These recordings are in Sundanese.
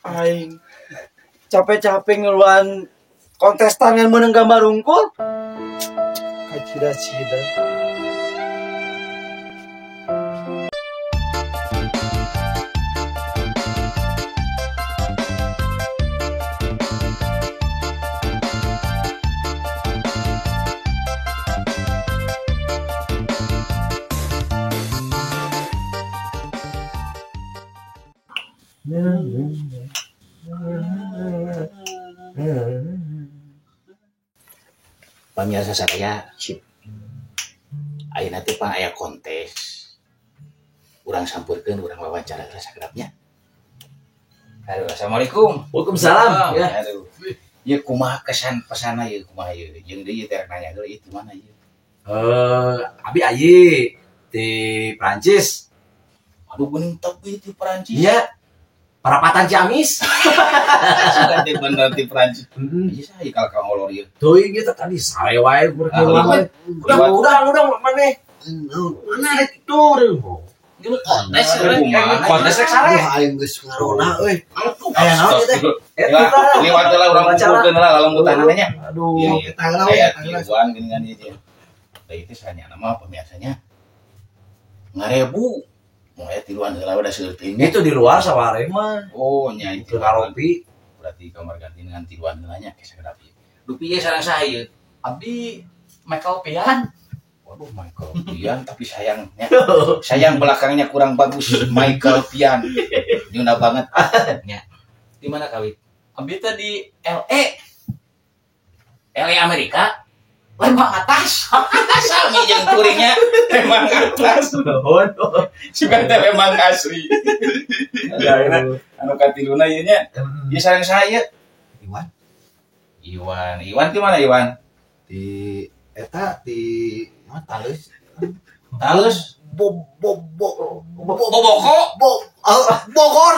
Aing capek-capek ngeluan kontestan yang menang gambar unggul. Kacida-cida. Pamirsa sadaya sip. Ayeuna teh pang aya kontes. Urang sampurkeun, urang wawancara heula sakedapnya. Aduh, assalamualaikum. Waalaikumsalam. Ya. Aduh. Ieu kumaha kesan pesanna ieu kumaha ieu? Jeung deui teh rek nanya heula ieu di mana ieu? Abi ayi di Prancis. Aduh, geuning tapi di Prancis. Iya. Parapatan Ciamis. Sugan teh bener di Prancis. Iya saya kalau kang olor ieu. Teuing ieu teh tadi sare wae Ah, udah maneh. Mana rek itu? Ieu kontes kumaha? Kontes rek sare. Aduh, aing geus ngarona euy. Aya naon ieu teh? Liwat heula urang kumpulkeun heula lalembutanna nya. Aduh. Iya, Eta heula we, aya eta heula. tiluan geuningan ieu. Da ieu teh sanyana mah pemirsanya ngarebu. Mau aya tiluan heula udah seueuh nya. Itu di luar saware mah. Oh, nya itu Itu karopi. Berarti kamar ganti dengan tiluan heula nya geus sakedap ieu. Duh piye sareng saha ieu? Abdi Michael Pian. Waduh, Michael Pian tapi sayangnya. Sayang belakangnya kurang bagus Michael Pian. Nyunda banget. Nya. Di mana kawit? Abdi teh di LE, LA Amerika. Lembang atas. Sami jeung kuringnya Lembang atas. Nuhun. Sugan teh Lembang asli. Anu katiluna ieu nya. Ieu sareng saha ieu? Iwan Iwan. Iwan di mana Iwan? di eta di mana Talus. Talus. Bo bo bo bo Boboko. bo Bogor.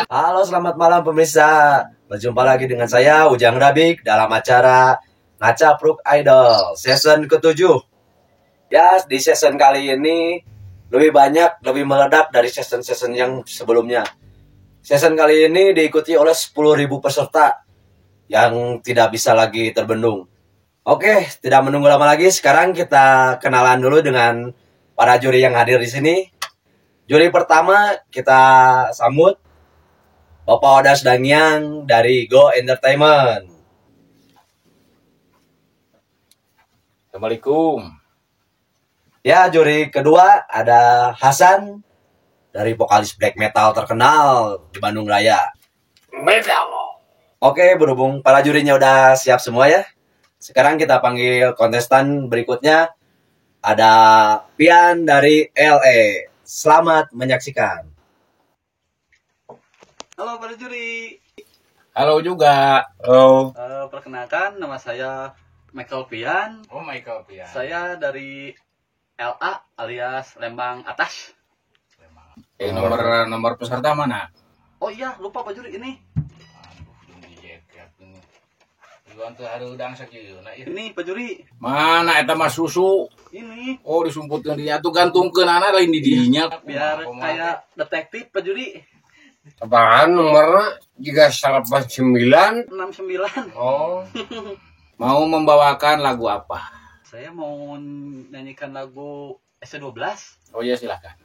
Halo, selamat malam pemirsa. Berjumpa lagi dengan saya Ujang Rabik dalam acara Ngacapruk Idol season ke-7. Ya, di season kali ini lebih banyak, lebih meledak dari season-season yang sebelumnya. Season kali ini diikuti oleh 10.000 peserta yang tidak bisa lagi terbendung. Oke, tidak menunggu lama lagi. Sekarang kita kenalan dulu dengan para juri yang hadir di sini. Juri pertama kita sambut Bapak Odas Dangiang dari Go Entertainment. Assalamualaikum. Ya, juri kedua ada Hasan dari vokalis black metal terkenal di Bandung Raya. Metal. Oke, berhubung para jurinya udah siap semua ya. Sekarang kita panggil kontestan berikutnya. Ada Pian dari LA. Selamat menyaksikan. Halo para juri. Halo juga. Halo. Perkenalkan nama saya Michael Pian. Oh, Michael Pian. Saya dari LA alias Lembang Atas. Nomor peserta mana? Oh iya, lupa Pak Juri ini. Aduh, di jaket ini. Iwan teh hareudang sakieuna ieu. Ini Pak Juri. Mana eta mah susu? Ini Oh, disumputkeun di atuh gantungkeun lain di dinya. biar kayak detektif Pak Juri. Apaan nomornya? Jika 89. 69. Oh. Mau membawakan lagu apa? Saya mau nyanyikan lagu SC12. Oh iya, silahkan.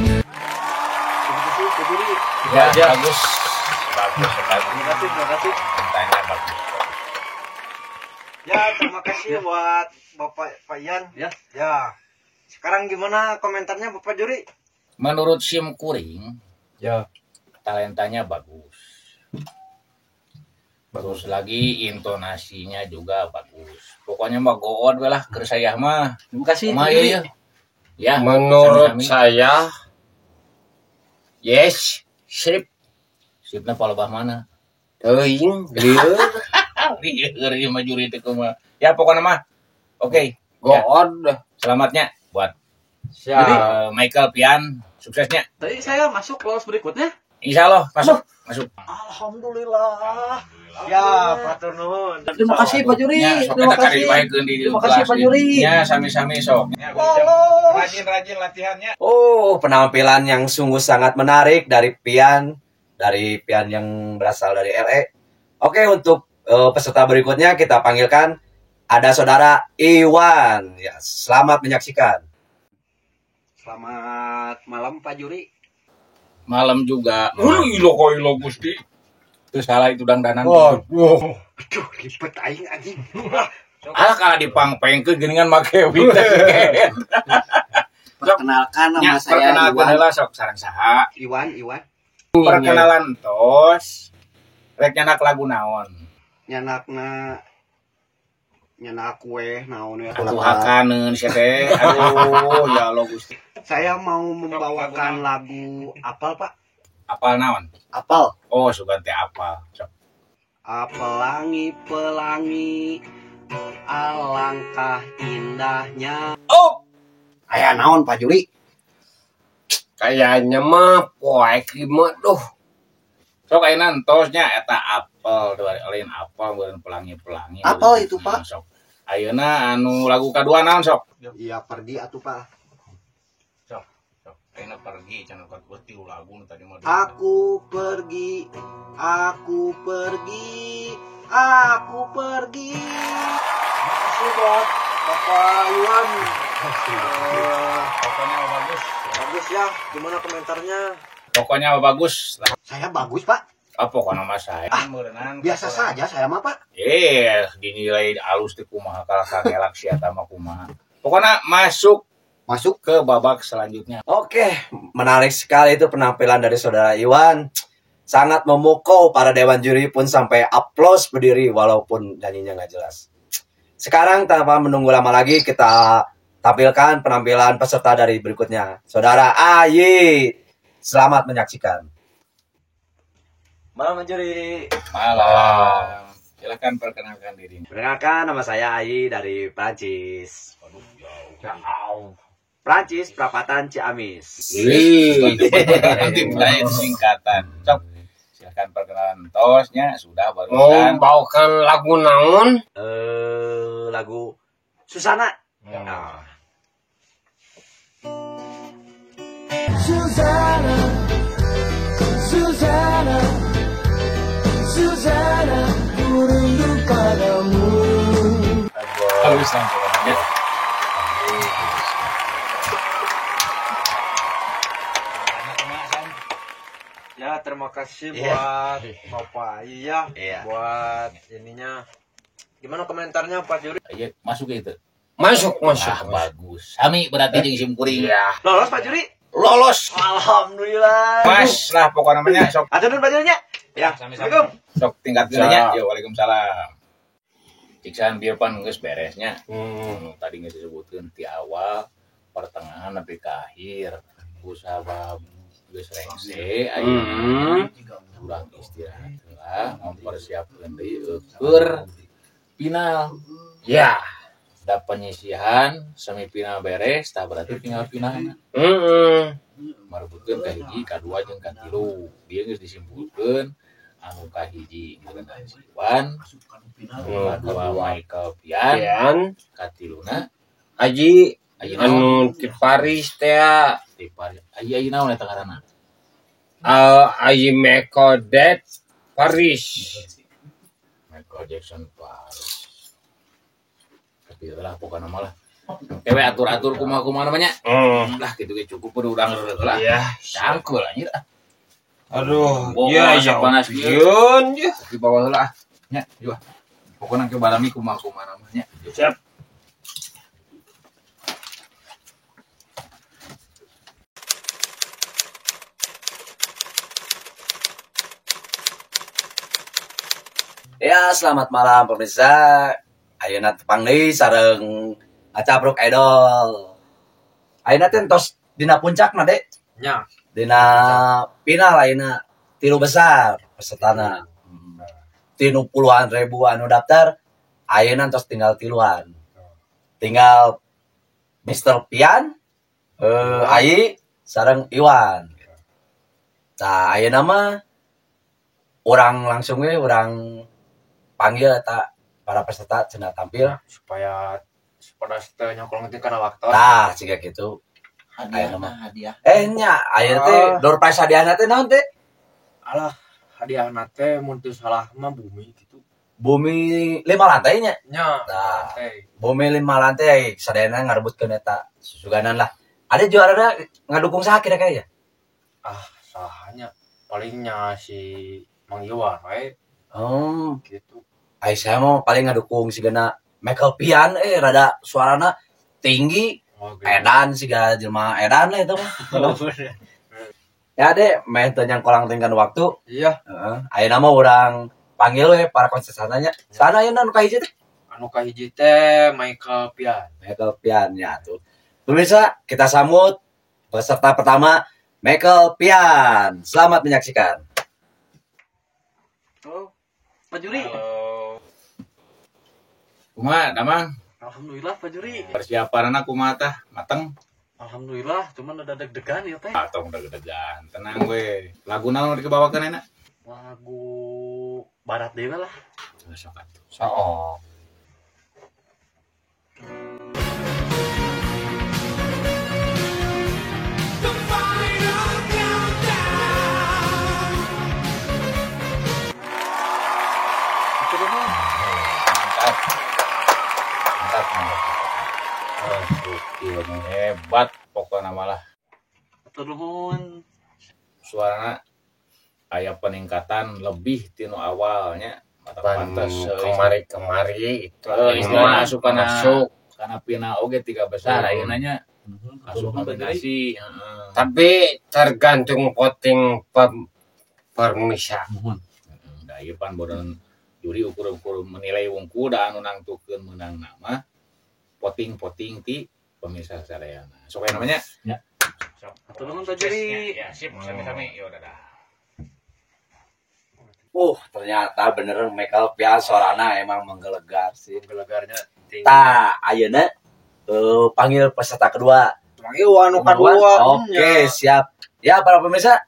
Terima kasih Pak Juri. Ya, bagus. Bagus sekali. Terima kasih, terima kasih. Tanya bagus. Ya, terima kasih buat Bapak Pak Ian. Ya. Ya. Sekarang gimana komentarnya Bapak juri? Menurut Sim Kuring, Ya. talentanya bagus. Terus lagi intonasinya juga bagus. Pokoknya mah good we lah keur saya mah. Terima kasih. Kumaha Pak Juri. ieu? Ya. Menurut sami-sami. saya yes, sip, Sipna palebah mana? teuing, lieur, Lieur ieu mah juri teh kumaha. Ya pokoknya mah. Oke, good. selamatnya buat Siap. Michael Pian, suksesnya. Tadi saya masuk lolos berikutnya. Insya Allah masuk, masuk. Alhamdulillah. Ya, hatur nuhun. Terima kasih Pak Juri. Ya, sok Terima eta kasih. kariwaekeun di Terima kasih, kelas Pak Juri. Ya, sami-sami sok. Ya, rajin-rajin latihannya. Oh, penampilan yang sungguh sangat menarik dari Pian yang berasal dari LE. Oke, untuk peserta berikutnya kita panggilkan ada saudara Iwan. Ya, selamat menyaksikan. Selamat malam Pak Juri. Malam juga. Ilo ilo Gusti. Itu salah itu dangdanan. Waduh. Aduh, ribet aing anjing. Alah kalah dipangpengkeun geuningan make wig teh. Perkenalkan nama Ya, saya perkenalkan Iwan. heula sok sareng saha. Iwan, Iwan. Perkenalan tos. Rek nyanak lagu naon? Nyanakna nyanak kue naon ya. Atuh hakaneun sia teh. Aduh, ya Allah Gusti. Saya mau membawakan lagu apal, Pak. Apal naon? Apal. Oh, sugan teh apal. Sok. Pelangi pelangi alangkah indahnya. Oh, Aya naon Pak Juri? Kayaknya mah poek mah duh. Sok ayeuna entosnya eta apel, lain apel meureun pelangi-pelangi. Apel itu, Pak. Sok. Ayeuna anu lagu kadua naon sok? Iya, pergi atuh, Pak. Sok. Sok. Ayeuna pergi cenah ka tilu lagu nu tadi mah. Aku pergi, aku pergi, aku pergi. Makasih buat Bapak Iwan. Pokoknya mah bagus. Bagus ya. Gimana komentarnya? Pokoknya mah bagus. Saya bagus, Pak. Ah, pokoknya mah saya meureunan. Biasa saja saya mah, Pak. Dinilai alus teh kumaha kalah ka ngelak sia eta mah kumaha. Pokoknya masuk Masuk ke babak selanjutnya. Oke, menarik sekali itu penampilan dari saudara Iwan. Sangat memukau para dewan juri pun sampai aplaus berdiri walaupun nyanyinya nggak jelas. Sekarang tanpa menunggu lama lagi kita tampilkan penampilan peserta dari berikutnya. Saudara Ayi, selamat menyaksikan. Malam juri. Malam. Silakan perkenalkan dirinya. Perkenalkan, nama saya Ayi dari Prancis. Aduh, jauh. Prancis, Perapatan Ciamis. Nanti mulai singkatan. Sok, silakan perkenalan tosnya sudah Mau barusan. bawakan lagu naon? Lagu Susana. Nah. Susana, Susana, Susana, ku rindu padamu. Halus langsung ya. Ya, terima kasih Iya. buat Bapak Iya, Iya. buat ininya. Gimana komentarnya Pak Juri? Iya, masuk itu. Masuk, masuk. Ah, bagus. Sami berarti jeung sim kuring. Iya. Lolos Pak Juri? Lolos. Alhamdulillah. Mas lah pokoknya namanya sok Atur nuhun Pak Jurinya. Ya, Sami-sami. Assalamualaikum. Sok tingkatkeun nya. Yo, waalaikumsalam. Ciksaan bieu pan geus beresnya. Tadi geus disebutkeun ti awal, pertengahan sampai ke akhir. Kusabab geus rengse ayeuna urang istirahat heula mempersiapkeun deui keur final. Ya. Da penyisihan semifinal beres, tah berarti tinggal finalna. Marebutkeun ka hiji, ka dua jeung ka tilu. Dia geus disimpulkeun anu ka hiji meureun si Iwan, anu ka dua Michael Pian, Pian. ka tiluna Aji ayeuna naon? anu di Paris teh Di Paris. Aji aji naon eta ngaranna? Aji Michael Dead Paris. Michael Jackson Paris. Tapi lah pokokna mah lah. Kewe atur-atur kumaha-kumaha namanya. Lah gitu ge cukup udah urang lah. Iya. Cangkul anjir ah. Aduh, Wah, ya asa ya. panas kieu. Yun, ya. Di bawah heula ah. Nya, yeuh. Pokokna ke barami kumaha-kumaha namanya. Siap. Ya, selamat malam pemirsa. Ayeuna tepang deui sareng Acapruk Idol. Ayeuna teh tos dina puncakna, Dek. Nya. Dina final ayeuna tilu besar pesertana. Tinu puluhan ribu anu daftar, ayeuna tos tinggal tiluan. Tinggal Mr. Pian, Ayi sareng Iwan. Tah ayeuna mah orang langsung we orang panggil eta para peserta cenah tampil supaya pada teu nyokolong teh kana waktu. Tah, siga kitu. Hadiah hadiah. Nya, aya teh door prize hadiahna teh naon teh? Alah, hadiahna teh mun teu salah mah bumi gitu. Bumi 5 lantai nya? Nya. Nah, bumi 5 lantai sadayana ngarebutkeun eta susuganan lah. Ada juarana ngadukung saha kira-kira ya? Ah, sahanya palingnya si Mang Iwan we. Oh, gitu. Ai saya mau paling ngadukung sigana Michael Pian rada suarana tinggi. Oh, gitu. Edan siga jelema edan lah itu mah. Ya deh, main teu nyangkolang tingkan waktu. Iya. Heeh. Ayeuna mah urang panggil we para kontestannya. Sana ayeuna nu kahiji teh? Anu kahiji teh Michael Pian. Michael Pian ya tuh. Pemirsa, kita sambut peserta pertama Michael Pian. Selamat menyaksikan. Halo, Pak Juri. Halo. Kumaha, Damang? Alhamdulillah Pak Juri. Persiapanna kumaha tah? Mateng? Alhamdulillah, cuman ada deg-degan ya teh. Atong deg-degan, tenang we. Lagu naon dikebawakeun enak? Lagu barat deui lah. Sok atuh. Sok. Hebat pokoknya malah. Nuhun. Suarana aya peningkatan lebih tinu awalnya. Mata pantes kemari-kemari itu istilahnya asup masuk kana final oge 3 besar ayeuna nya. Asup kombinasi. Tapi tergantung voting pemirsa. Da ieu pan bodoh juri ukur-ukur menilai wungku da anu nangtukeun meunang nama voting-voting ti pemirsa sadayana. Sok aya namanya? Ya. Hatur nuhun Pak Juri. Ya, sip, sami-sami. Yo dadah. Ternyata bener Michael Pian sorana emang menggelegar sih. Menggelegarnya tinggi. Tah, ayeuna panggil peserta kedua. Panggil anu kadua. Oke, siap. Ya, para pemirsa,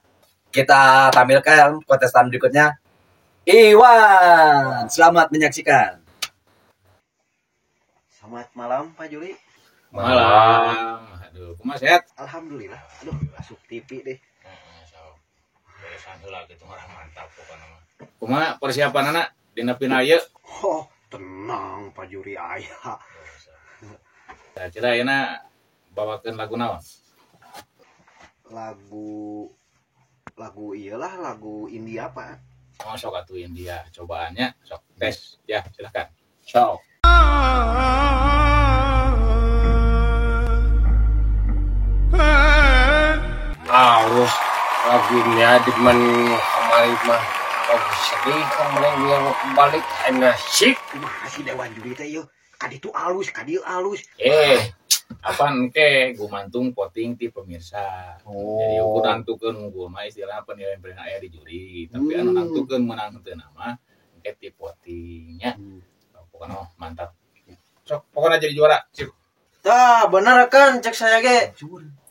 kita tampilkan kontestan berikutnya. Iwan, selamat menyaksikan. Selamat malam Pak Juri. Malam. Aduh, kumaha sehat? Alhamdulillah. Aduh, asup TV deh. Heeh, sok. Beresan heula kitu mah mantap pokona mah. Kumaha persiapanana dina final ieu? Oh, tenang Pak Juri aya. Kira-kira ayeuna bawakeun lagu naon? Lagu iyalah lagu India Pak. Oh, sok atuh India cobaannya, sok tes. Ya, silakan. Sok. Harus lagunya di man kemarin mah lagu sedih kemarin yang balik nasib kumaha sih dewan juri teh ieu kaditu alus kadieu alus apaan ke gumantung voting ti pemirsa. Jadi ukur nangtukeun unggul mah istilah penilaian penilaian aya di juri tapi anu nangtukeun menang teu nama engke ti votingnya. Pokoknya mantap. Sok pokoknya jadi juara. Sip. Tah bener kan cek saya ge.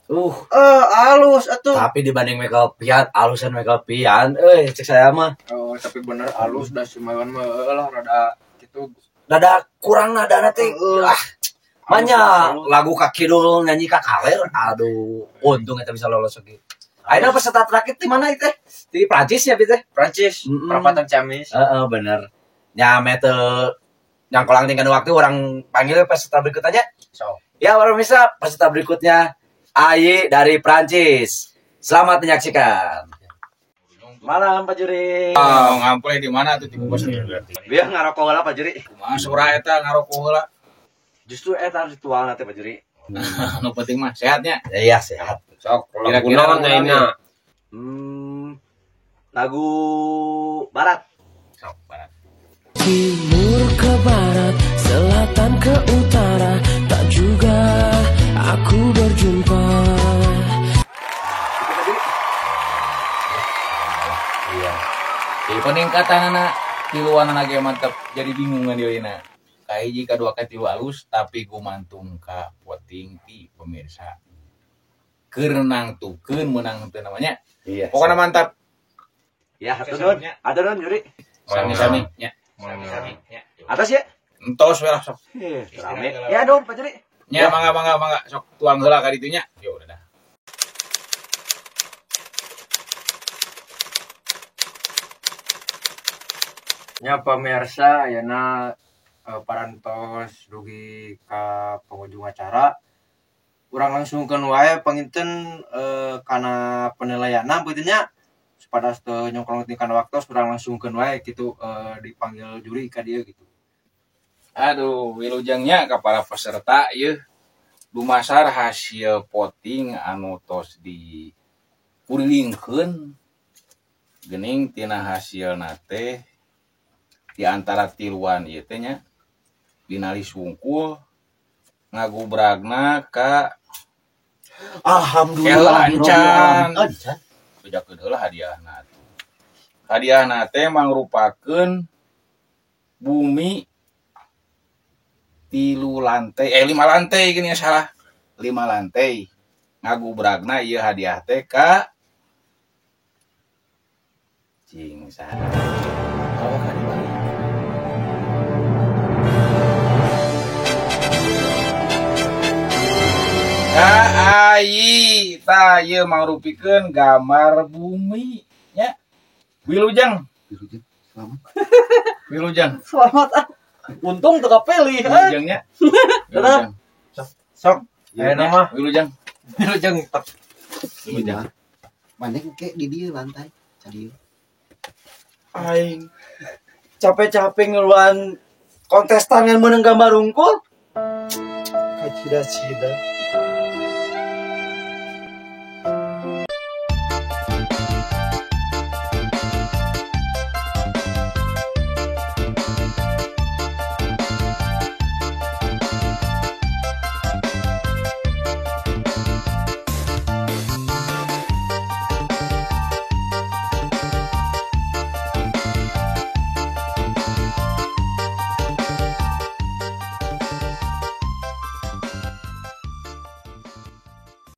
Alus atuh. Tapi dibanding Michael Pian, alusan Michael Pian, cek saya mah. Oh, tapi bener alus dah si Maiwan mah lah rada gitu. Rada kurang nadana teh. Banyak lagu ka kidul nyanyi ka kaler. Aduh, untung eta bisa lolos oge. Ayeuna peserta terakhir di mana teh? Di Prancis ya, teh? Prancis, perapatan Ciamis. Heeh, bener. Nya teu nyangkolang tingkan waktu orang panggil peserta berikutnya. So. Ya, pemirsa, peserta berikutnya Ayi dari Prancis. Selamat menyaksikan. Malam Pak Juri. Ngampre di mana tuh di bos berarti. Biar ngarokok heula Pak Juri. Kumaha sora eta ngarokok heula. Justru eta harus dituang nanti Pak Juri. Nu penting mah sehatnya. Iya, sehat. Sok lagu naon ayeuna? Lagu barat. Sok barat. Timur ke barat, selatan ke utara, tak juga aku berjumpa. Iya. Jadi peningkatan anak tiluan anak yang mantap. Jadi bingung kan dieuna. Kahiji kadua katilu alus tapi gumantung ka voting ti pemirsa. Keur nangtukeun meunang teu namanya. Iya. Pokoknya mantap. Ya, hatur nuhun. Hatur nuhun Juri. Sami-sami nya. Sami-sami nya. Atas ya. Entos we lah sok. Rame. Ya dong Pak Juri. Nya mangga mangga mangga sok tuang heula ka ditu nya. Yo udah dah. Nya pemirsa ayeuna parantos dugi ka penghujung acara. Urang langsungkeun wae panginten kana penilaianna begitu nya. Supados teu nyongkrong kana waktos urang langsungkeun wae kitu dipanggil juri ka dieu gitu. Aduh, wilujengnya ka para peserta ieu. Dumasar hasil voting anu tos dikurilingkeun geuning tina hasilna teh di antara tiluan ieu teh nya dina list wungkul ngagubragna ka Alhamdulillah. Encan. Bejakeun heula hadiahna atuh. Hadiahna teh mangrupakeun bumi 3 lantai, 5 lantai gini ya salah. 5 lantai. Ngagubragna ieu hadiah teh ka cing saha. Oh, ka dibalik. Ka ai tah ieu mangrupikeun gambar bumi nya. Wilujeng. Wilujeng, selamat. Wilujeng. Selamat ah. Untung teu kapilih. Wilujeng nya. Wilujeng. Sok. Ayeuna mah Wilujeng. Wilujeng tek. Wilujeng. Maneh engke di dieu lantai. Cadieu. Aing capek-capek ngeluan kontestan yang menang gambar unggul. Kacida-cida.